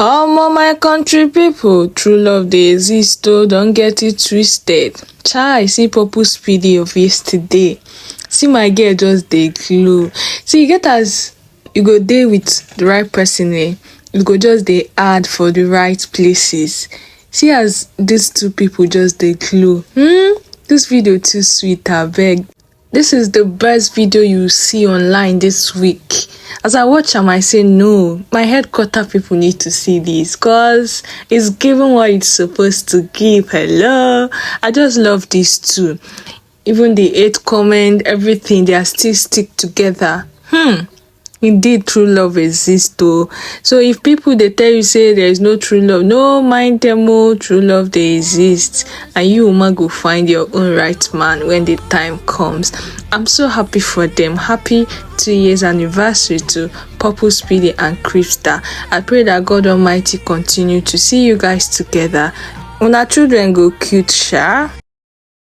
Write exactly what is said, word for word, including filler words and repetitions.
Omo, my country people, true love dey exist o, don't get it twisted. Chai, see Purple Speedy of yesterday. See my girl just dey glow. See, you get as you go dey with the right person, eh? You go just dey hard for the right places. See as these two people just dey glow. Hmm? This video too sweet, abeg. This is the best video you see online this week. As I watch am, I say, "No, my headquarter people need to see this, 'cause it's giving what it's supposed to give." Hello, I just love these two. Even the hate comment, everything, they are still stick together. Hmm. Indeed, true love exists o. So if people dey tell you say there is no true love, no mind them o. True love dey exist, and you, Uma, go find your own right man when the time comes. I'm so happy for them. Happy two years anniversary to Purple Speedy and Cripster. I pray that God Almighty continue to see you guys together. Una children go cute, sha.